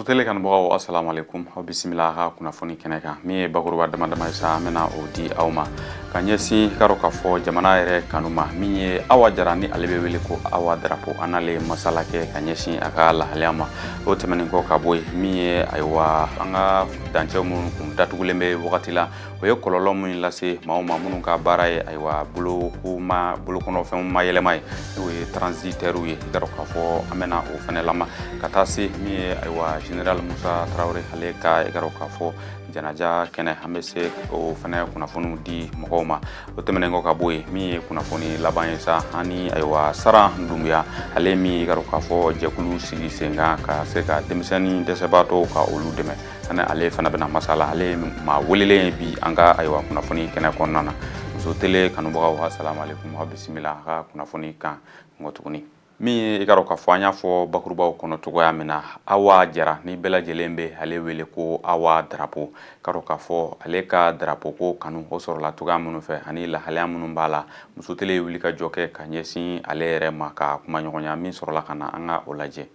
Muso Télé kanubagaw, assalamu alaikum. Aw bisimila a ka kunnafoni kɛnɛ kan. Min ye bakuruba dama dama ye sa, an bɛna o di aw ma ka ɲɛsin ka dɔn k'a fɔ jamana yɛrɛ kanu ma. Min ye Awa Jara, ni ale bɛ wele ko Awa Darapo, an n'ale masala kɛ ka ɲɛsin a ka lahalaya ma. O tɛmɛnen kɔ ka bɔ yen, min ye ayiwa an ka dancɛ minnu kun datugulen bɛ wagati la, o ye kɔlɔlɔ min lase maaw ma minnu ka baara ye ayiwa bolokoma bolokɔnɔfɛnw mayɛlɛma ye, n'o ye transitaires ye, i ka dɔn k'a fɔ an bɛna o fɛnɛ lama ka taa se min ye ayiwa général Musa Tarawele, ale ka i ka dɔn k'a fɔ janaja kɛnɛ, an bɛ se o fɛnɛ kunnafoniw di mɔgɔw ma. O tɛmɛnen kɔ ka bɔ yen, min ye kunnafoni laban ye sa, ani ayiwa Sara Dunbuya, ale min i ka dɔn k'a fɔ jɛkulu sigi sen kan ka se ka denmisɛnnin dɛsɛbaatɔw ka olu dɛmɛ, ani ale fana bɛna masala. Ale ye maa welelen ye bi an ka ayiwa kunnafoni kɛnɛ kɔnɔna na. Muso Télé kanubagaw, assalamu alaikum. Aw bisimila a ka kunnafoni kan nkɔ tuguni. Min ye i ka dɔn k'a fɔ an y'a fɔ bakurubaw kɔnɔ cogoya min na, Awa Jara, ni bɛɛ lajɛlen bɛ ale wele ko Awa Darapo, ka dɔn k'a fɔ ale ka darapo ko kanu o sɔrɔla cogoya minnu fɛ ani lahalaya minnu b'a la, Muso Télé ye wuli ka jɔ kɛ ka ɲɛsin ale yɛrɛ ma ka kumaɲɔgɔnya min sɔrɔla ka na, an ka o lajɛ.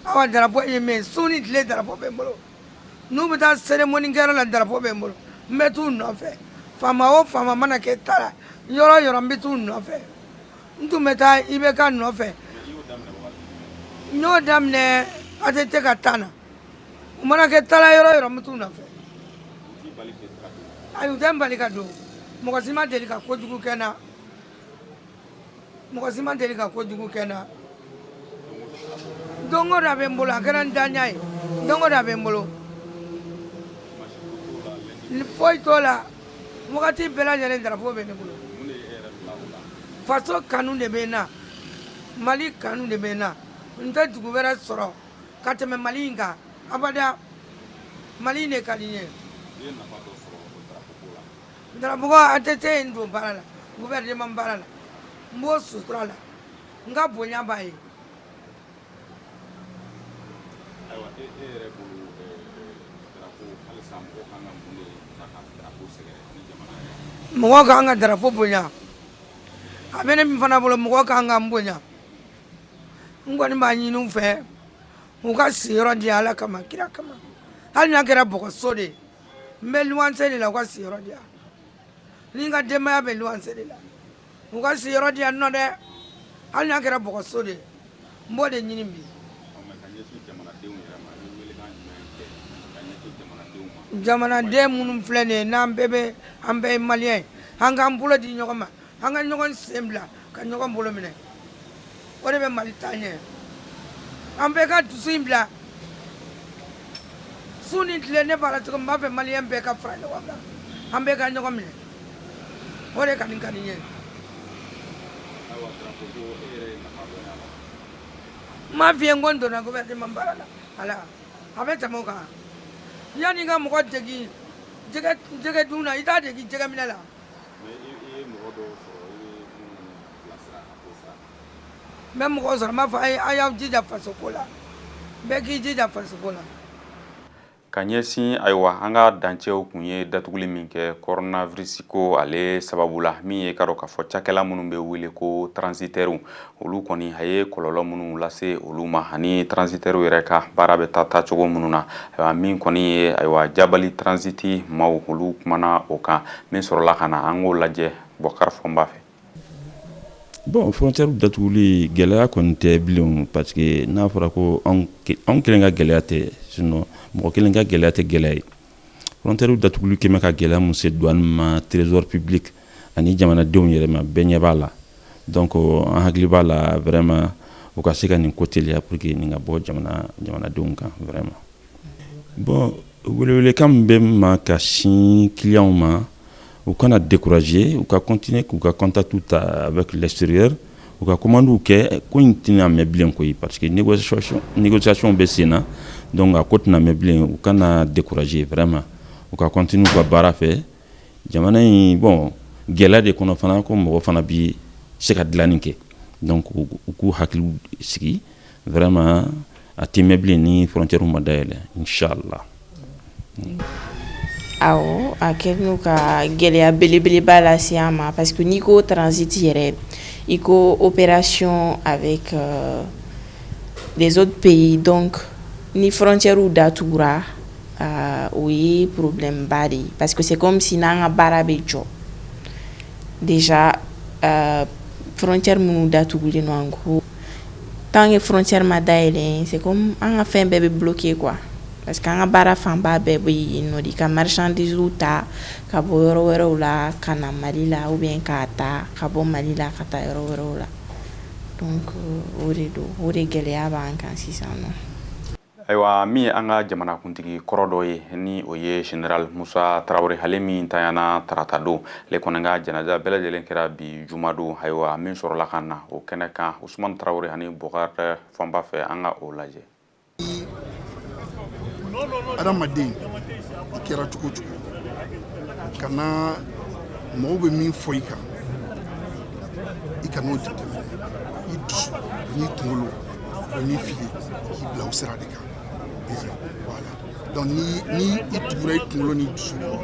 Awa Darapo ye min, su ni tile darapo bɛ n bolo. N'u bɛ taa cérémonie kɛyɔrɔ la, darapo bɛ n bolo, n bɛ t'u nɔfɛ. Faama o faama mana kɛ ta la yɔrɔ o yɔrɔ, n bɛ t'u nɔfɛ. N tun bɛ taa IBK nɔfɛ. N y'o daminɛ ATT ka taa na. U mana kɛ taala yɔrɔ o yɔrɔ, n bɛ t'u nɔfɛ. Ayi, u tɛ n bali ka don. Mɔgɔ si ma deli ka kojugu kɛ n na, mɔgɔ si ma deli ka kojugu kɛ n na. Don o don a bɛ n bolo, a kɛra n daɲa ye. Don o don a bɛ n bolo, foyi t'o la. Wagati bɛɛ lajɛlen darapo bɛ ne bolo. Faso kanu de bɛ n na, Mali kanu de bɛ n na. N tɛ dugu wɛrɛ sɔrɔ ka tɛmɛ Mali in kan abada. Mali in de ka di n ye. Darapo ko ATT ye n don baara la, gouvernement baara la, n b'o sutura la, n ka bonya b'a ye. Ayiwa, e yɛrɛ bolo, darapo halisa mɔgɔ kan ka mun de ta ka darapo sɛgɛrɛ ni jamana yɛrɛ? Mɔgɔ kan ka darapo bonya. A bɛ ne min fana bolo, mɔgɔ kan ka n bonya. N kɔni b'a ɲini u fɛ, u ka sigiyɔrɔ di Ala kama, kira kama. Hali n'a kɛra bɔgɔso de ye, n bɛ luwanse de la, u ka sigiyɔrɔ di yan. Ni n ka denbaya bɛ luwanse de la, u ka sigiyɔrɔ di yan nɔ dɛ. Hali n'a kɛra bɔgɔso de ye, n b'o de ɲini bi. Ka ɲɛsin jamanadenw yɛrɛ ma, i bɛ welekan jumɛn kɛ ka ɲɛsin jamanadenw ma? Jamanaden minnu filɛ nin ye, n'an bɛɛ bɛ, an bɛɛ ye Malien ye, an k'an bolo di ɲɔgɔn ma, an ka ɲɔgɔn sen bila ka ɲɔgɔn bolo minɛ, o de bɛ Mali taa ɲɛ. An bɛɛ ka dusu in bila su ni tile. Ne b'a la cogo min, n b'a fɛ Malien bɛɛ ka fara ɲɔgɔn kan, an bɛɛ ka ɲɔgɔn minɛ, o de ka di n ye. Ayiwa, darapo ko, e yɛrɛ ye nafa dɔ y'a la? N m'a f'i ye n ko n donna gouvernement baara la. Ala a bɛ tɛmɛ o kan. Yanni i ka mɔgɔ degi jɛgɛ dun na, i t'a degi jɛgɛ minɛ la. Mais i ye mɔgɔ dɔw sɔrɔ i bɛ minnu bilasira a ko sira? N bɛ mɔgɔw sɔrɔ, n b'a fɔ a y'aw jija faso ko la, bɛɛ k'i jija faso ko la. Ka ɲɛsin ayiwa an ka dancɛw kun ye datuguli min kɛ coronavirus ko ale sababu la, min ye ka dɔn k'a fɔ cakɛla minnu bɛ wele ko transitaires, olu kɔni a ye kɔlɔlɔ minnu lase olu ma, ani transitaires yɛrɛ ka baara bɛ taa taacogo minnu na, ayiwa min kɔni ye ayiwa Jabali Transit maaw, olu kumana o kan. Min sɔrɔla ka na, an k'o lajɛ Bɔkari Fɔnba fɛ. Bon, frontière datuguli gɛlɛya kɔni tɛ bilen, parce que n'a fɔra ko anw kelen ka gɛlɛya tɛ, sinon mɔgɔ kelen ka gɛlɛya tɛ gɛlɛya ye. Frontière datuguli kɛmɛ ka gɛlɛya mun se douane ma, trésor public ani jamanadenw yɛrɛ ma, bɛɛ ɲɛ b'a la. Donc an hakili b'a la vraiment, u ka se ka nin ko teliya pour que nin ka bɔ jamanadenw kan vraiment. Bon, welewelekan min bɛ ma ka sin clients ma, u kana décourager, u ka continuer k'u ka contact ta avec l'extérieur, u ka commande kɛ. Ko in tɛna mɛn bilen koyi, parce que négociation bɛ sen na. Donc a ko tɛna mɛn bilen. U kana décourager vraiment, u ka continuer u ka baara fɛ. Jamana in, bon, gɛlɛya de kɔnɔ fana ko mɔgɔ fana bi se ka dilanni kɛ. Donc u k'u hakili sigi vraiment, a tɛ mɛn bilen ni frontière ma dayɛlɛ, inchallah. Awɔ, a kɛlen ka gɛlɛya belebeleba lase an ma, parce que n'i ko transit yɛrɛ, i ko opération avec les autres pays. Donc Ni frontières datugura, o ye problème ba de ye, parce que c'est comme si n'an ka baara bɛ jɔ déjà. Frontière minnu datugulen don, en gros, tant que frontière ma dayɛlɛ, c'est comme an ka fɛn bɛɛ bɛ bloqué quoi, parce que an ka baara fanba bɛɛ bɛ yen nɔ de, ka marchandise ta ka bɔ yɔrɔ wɛrɛw la ka na Mali la, ou bien k'a ta ka bɔ Mali la ka taa yɔrɔ wɛrɛw la. Donc o de don, o de gɛlɛya b'an kan sisan nɔ. Ayiwa, min ye an ka jamanakuntigi kɔrɔ dɔ ye, ni o ye Général Musa Tarawele, ale min tanyana tarata don, ale kɔni ka janaja bɛɛ lajɛlen kɛra bi jumadon. Ayiwa, min sɔrɔla ka na o kɛnɛ kan, Usumani Tarawele ani Bɔkari fanba fɛ, an ka o lajɛ. Adamaden, i kɛra cogo cogo, kana mɔgɔw bɛ min fɔ i kan, i kan'o jateminɛ. I dusu n'i kunkolo o bɛ min f'i ye, k'i bila o sira de kan. Voilà, donc ni i tugura i kunkolo n'i dusu kɔ,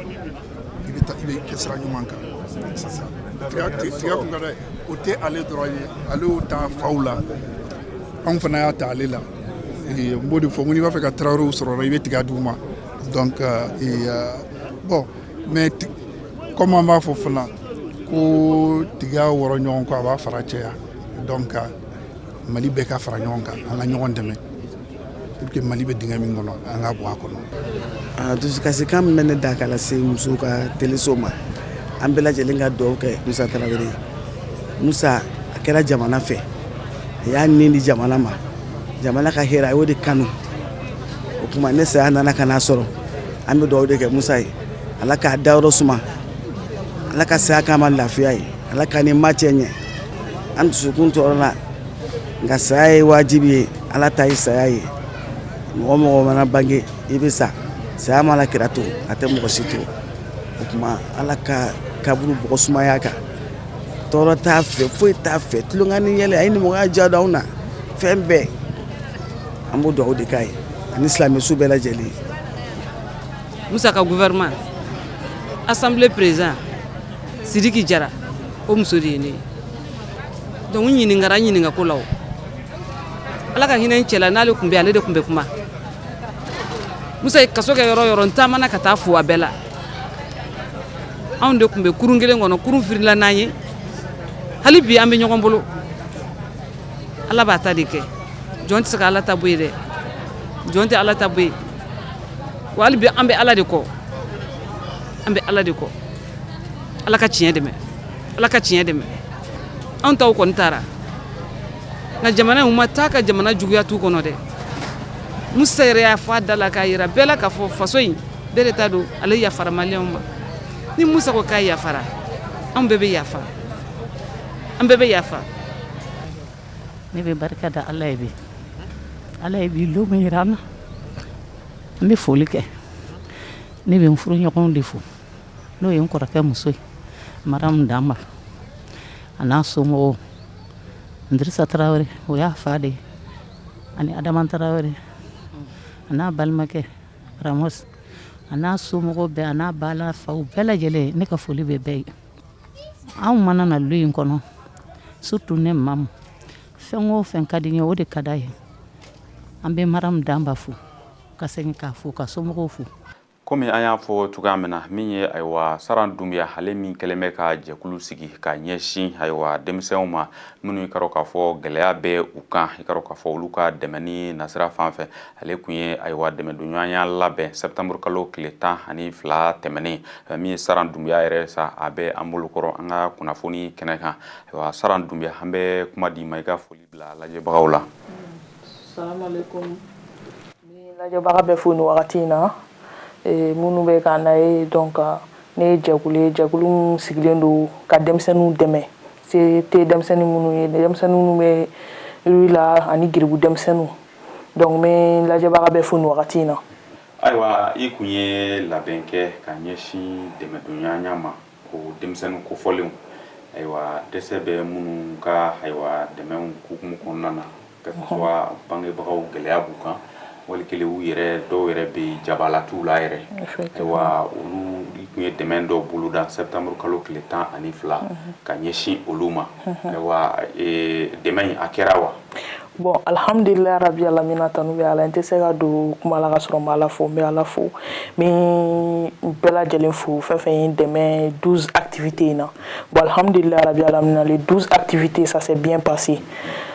i bɛ taa, i bɛ kɛ sira ɲuman kan. C'est ça. Tiga tiga kun ka d'a ye. O tɛ ale dɔrɔn ye, ale y'o ta faw la, anw fana y'a ta ale la. N b'o de fɔ n ko n'i b'a fɛ ka Tarawelew sɔrɔ, i bɛ tiga d'u ma. Donc bon, mais comme an b'a fɔ fana ko tiga wɔrɔ ɲɔgɔn kɔ, a b'a fara cɛya. Donc Mali bɛɛ ka fara ɲɔgɔn kan, an ka ɲɔgɔn dɛmɛ pour que Mali bɛ dingɛ min kɔnɔ, an ka bɔ a kɔnɔ. Dusukasikan min bɛ ne da ka lase musow ka teleso ma, an bɛɛ lajɛlen ka dugawu kɛ Musa Tarawele ye. Musa, a kɛra jamana fɛ, a y'a nin di jamana ma, jamana ka hɛrɛ, a y'o de kanu. O tuma ne saya nana ka n'a sɔrɔ, an bɛ dugawu de kɛ Musa ye, Ala k'a dayɔrɔ suma, Ala ka saya k'a ma lafiya ye, Ala ka ni ma cɛ ɲɛ. An dusukun tɔɔrɔ la, nka saya ye wajibi ye, Ala ta ye saya ye. Mɔgɔ mɔgɔ mana bange, i bɛ sa. Saya mana kira to, a tɛ mɔgɔ si to. O tuma Ala ka kaburu bɔgɔ sumaya kan. Tɔɔrɔ t'a fɛ, foyi t'a fɛ, tulonkɛ ni yɛlɛ, a ye nimɔgɔya diya don anw na, fɛn bɛɛ. An b'o dugawu de k'a ye ani silamɛsu bɛɛ lajɛlen. Musa ka gouvernement, assemblée président Sidiki Jara, o muso de ye ne ye. Donc n ɲininkara, n ɲininka ko la, o Ala ka hinɛ n cɛ la, n'ale tun bɛ, ale de tun bɛ kuma. Musa ye kaso kɛ yɔrɔ yɔrɔ, n taamana ka taa fo a bɛɛ la. Anw de tun bɛ kurun kelen kɔnɔ, kurun firila n'an ye. Hali bi an bɛ ɲɔgɔn bolo. Ala b'a ta de kɛ, jɔn tɛ se ka Ala ta bɔ yen dɛ, jɔn tɛ Ala ta bɔ yen wa. Hali bi an bɛ Ala de kɔ, an bɛ Ala de kɔ. Ala ka tiɲɛ dɛmɛ, Ala ka tiɲɛ dɛmɛ. Anw taw kɔni taara, nka jamana in, u ma taa ka jamana juguya t'u kɔnɔ dɛ. Musa yɛrɛ y'a fɔ a da la k'a yira bɛɛ la k'a fɔ faso in bɛɛ de ta don. Ale yafara Maliyɛnw ma. Ni Musa ko k'a yafara, anw bɛɛ bɛ yafa, an bɛɛ bɛ yafa. Ne bɛ barika da Ala ye bi, Ala ye bi don min yira an na. An bɛ foli kɛ. Ne bɛ n furuɲɔgɔnw de fo, n'o ye n kɔrɔkɛ muso ye, Maramu Danba, a n'a somɔgɔw, Dirisa Tarawele, o y'a fa de ye, ani Adama Tarawele, a n'a balimakɛ Ramos, a n'a somɔgɔw bɛɛ, a n'a ba faw bɛɛ lajɛlen. Ne ka foli bɛ bɛɛ ye. Anw mana na lu in kɔnɔ, surtout ne mamu, fɛn o fɛn ka di n ye, o de ka d'a ye. An bɛ Maramu Danba fo, ka segin k'a fo, ka somɔgɔw fo. Komi an y'a fɔ cogoya min na, min ye ayiwa Saran Dunbiya, ale min kɛlen bɛ ka jɛkulu sigi ka ɲɛsin ayiwa denmisɛnw ma minnu i ka dɔn k'a fɔ gɛlɛya bɛ u kan, i ka dɔn k'a fɔ olu ka dɛmɛ ni nasira fan fɛ, ale tun ye ayiwa dɛmɛdonɲɔgɔnya labɛn septembre kalo tile 12 tɛmɛnen. Min ye Saran Dunbiya yɛrɛ sa, a bɛ an bolokɔrɔ an ka kunnafoni kɛnɛ kan. Ayiwa Saran Dunbiya, an bɛ kuma di ma, i ka foli bila lajɛbagaw la. Salamalekun, ni lajɛbaga bɛ fo nin wagati in na, minnu bɛ k'an na ye. Donc ne ye jɛkulu ye, jɛkulu min sigilen don ka denmisɛnninw dɛmɛ, se tɛ denmisɛnnin minnu ye, denmisɛnnin minnu bɛ rue la ani geribu denmisɛnninw. Donc n bɛ lajɛbaga bɛ fo nin wagati in na. Ayiwa, i kun ye labɛn kɛ ka ɲɛsin dɛmɛdonɲɔgɔnya ma o denmisɛnnin kofɔlenw, ayiwa dɛsɛ bɛ minnu ka ayiwa dɛmɛw hukumu kɔnɔna na, que ce soit bangebagaw gɛlɛya b'u kan, wali kelen u yɛrɛ dɔw yɛrɛ bɛ jabala t'u la yɛrɛ. Ayiwa, olu, i tun ye dɛmɛ dɔw boloda septembre kalo tile 12 ka ɲɛsin olu ma. Ayiwa, dɛmɛ in a kɛra wa? Bon, alhamdulilayi rabi alamina, tanu bɛ Ala. N tɛ se ka don kuma la ka sɔrɔ n ma Ala fo. N bɛ Ala fo, n bɛ bɛɛ lajɛlen fo, fɛn fɛn ye n dɛmɛ 12 activités in na. Bon, alhamdulilayi rabi alamina, les 12 activités, ça s'est bien passé,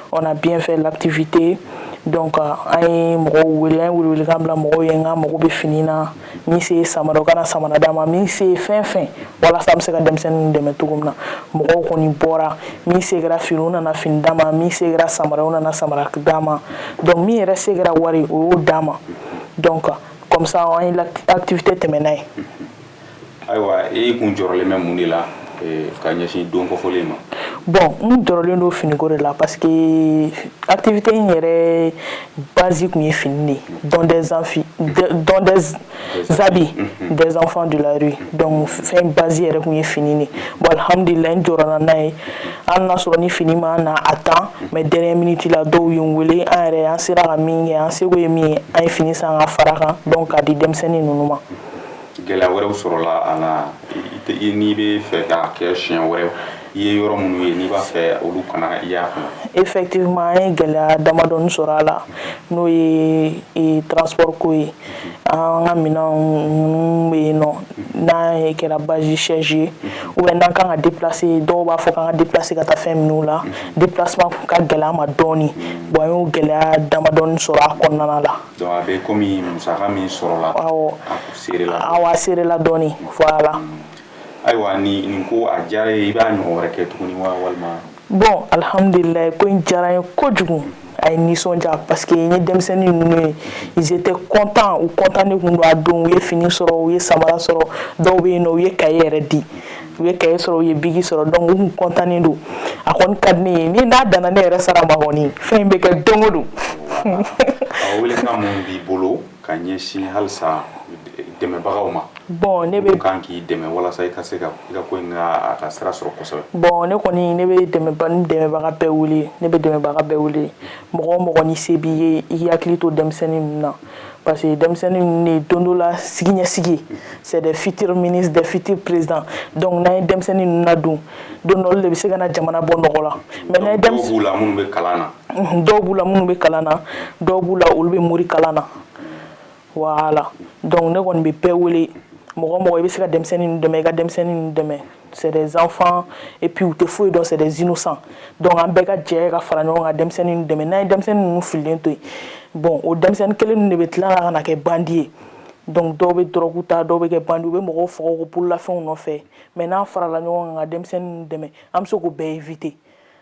on a bien fait l'activité. Donc an ye mɔgɔw wele, an ye welewelekan bila mɔgɔw ye, n k'an mago bɛ fini na, min se ye samara, o kana samara d'a ma, min se ye fɛn fɛn, walasa an bɛ se ka denmisɛnninw dɛmɛ cogo min na. Mɔgɔw kɔni bɔra, min se kɛra fini, u nana fini d'a ma, min se kɛra samara, u nana samara d'a ma. Donc min yɛrɛ se kɛra wari, o y'o d'a ma. Donc comme ça, an ye activité tɛmɛ n'a ye. Ayiwa, e kun jɔrɔlen bɛ mun de la ka ɲɛsin don kɔfɔlen ma? Bon, n jɔrɔlen don finiko de la, parce que activité in yɛrɛ base kun ye fini de ye, don des don des habits des enfants de la rue. Donc fɛn base yɛrɛ kun ye fini de. Bon, alhamdulilayi, n jɔrɔla n'a ye, hali n'a sɔrɔ ni fini ma na à temps, mais dernière minute la, dɔw ye n wele, an yɛrɛ an sera ka min kɛ, an seko ye min ye, an ye fini san ka fara kan, donc k'a di denmisɛnnin ninnu ma. Gɛlɛya wɛrɛw sɔrɔla a la n'i bɛ fɛ k'a kɛ siɲɛ wɛrɛ, i ye yɔrɔ minnu ye, n'i b'a fɛ olu kana i y'a kɔnɔ? Effectivement, an ye gɛlɛya damadɔni sɔrɔ a la, n'o ye transport ko ye. An ka minɛnw minnu bɛ yen nɔ, n'a kɛra base chaise ye, ou bien n'an kan ka déplacer, dɔw b'a fɔ k'an ka déplacer ka taa fɛn minnu la, déplacement ka gɛlɛn an ma dɔɔni. Bon, an y'o gɛlɛya damadɔni sɔrɔ a kɔnɔna la. Donc a bɛ komi musaka min sɔrɔla, awɔ, a serela. Awɔ, a serela dɔɔni, voilà. Ayiwa, nin ko a diyara ye, i b'a ɲɔgɔn wɛrɛ kɛ tuguni wa, walima? Bon, alhamdulilayi, ko in diyara n ye kojugu, a ye nisɔndiya, parce que n ye denmisɛnnin ninnu ye, ils étaient contents, u content de kun don a don. U ye fini sɔrɔ, u ye samara sɔrɔ, dɔw bɛ yen nɔ, u ye cahier yɛrɛ di, u ye cahier sɔrɔ, u ye bic sɔrɔ. Donc u kun content don. A kɔni ka di ne ye, ni n'a danna ne yɛrɛ sara ma kɔni, fɛn in bɛ kɛ don o don. A welekan mun b'i bolo ka ɲɛsin halisa dɛmɛbagaw ma? Bon, ne bɛ kan k'i dɛmɛ walasa i ka se ka i ka ko in ka a ka sira sɔrɔ kosɛbɛ. Bon, ne kɔni, ne bɛ dɛmɛbaga bɛɛ wele, ne bɛ dɛmɛbaga bɛɛ wele. Mɔgɔ o mɔgɔ ni se b'i ye, i k'i hakili to denmisɛnnin ninnu na, parce que denmisɛnnin ninnu de don dɔ la sigi ɲɛsigi, c'est des futurs ministres, des futurs présidents. Donc n'an ye denmisɛnnin ninnu ladon, don dɔ olu de bɛ se ka na jamana bɔ nɔgɔ la. Mais n'an ye denmisɛnnin, dɔw b'u la minnu bɛ kalan na. Dɔw b'u la minnu bɛ kalan na, dɔw b'u la olu bɛ mori kalan na, voilà. Donc ne kɔni bɛ bɛɛ wele, mɔgɔ o mɔgɔ i bɛ se ka denmisɛnnin ninnu dɛmɛ, i ka denmisɛnnin ninnu dɛmɛ. C'est des enfants et puis u tɛ foyi dɔn, c'est des innocents. Donc an bɛɛ ka jɛ ka fara ɲɔgɔn kan, denmisɛnnin ninnu dɛmɛ. N'an ye denmisɛnnin ninnu fililen to yen, bon, o denmisɛnnin kelen ninnu de bɛ tila ka na kɛ bandit ye. Donc dɔw bɛ drogue ta, dɔw bɛ kɛ bandit, u bɛ mɔgɔw faga u bololafɛnw nɔfɛ. Mais n'an farala ɲɔgɔn kan ka denmisɛnnin ninnu dɛmɛ, an bɛ se k'o bɛɛ éviter.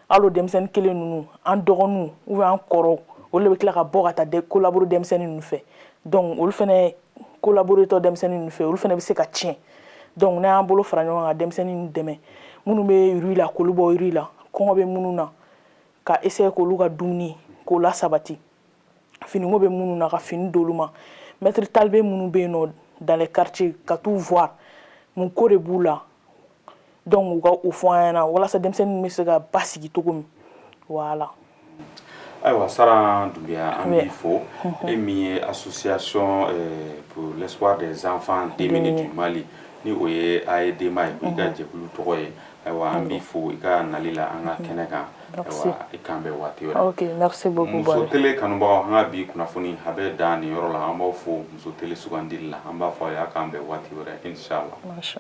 Hali o denmisɛnnin kelen ninnu, an dɔgɔninw ou bien an kɔrɔw, olu de bɛ tila ka bɔ ka taa collaborer denmisɛnnin ninnu fɛ. Donc olu fɛnɛ collaborer tɔ denmisɛnnin ninnu fɛ, olu fɛnɛ bɛ se ka tiɲɛ. Donc n'an y'an bolo fara ɲɔgɔn kan ka denmisɛnnin ninnu dɛmɛ, minnu bɛ rue la, k'olu bɔ rue la, kɔngɔ bɛ minnu na, ka essayer k'olu ka dumuni k'o lasabati, finiko bɛ minnu na, ka fini d'olu ma, maître talibé minnu bɛ yen nɔ dans les quartiers, ka t'u voir mun ko de b'u la. Donc u ka o fɔ an ɲɛna walasa denmisɛnnin bɛ se ka basigi cogo min, voilà. Ayiwa, Sara Dunbiya, an b'i fo, e min ye Association pour l'espoir des enfants démunis du Mali, ni o ye AEDMA ye, o y'i ka jɛkulu tɔgɔ ye. Ayiwa, an b'i fo i ka nali la an ka kɛnɛ kan. Ayiwa, i k'an bɛn waati wɛrɛ. Ok, merci beaucoup. Muso Télé kanubagaw, an ka bi kunnafoni a bɛ dan nin yɔrɔ la. An b'aw fo Muso Télé sugandili la. An b'a fɔ aw ye a k'an bɛn waati wɛrɛ, inshallah. Masha.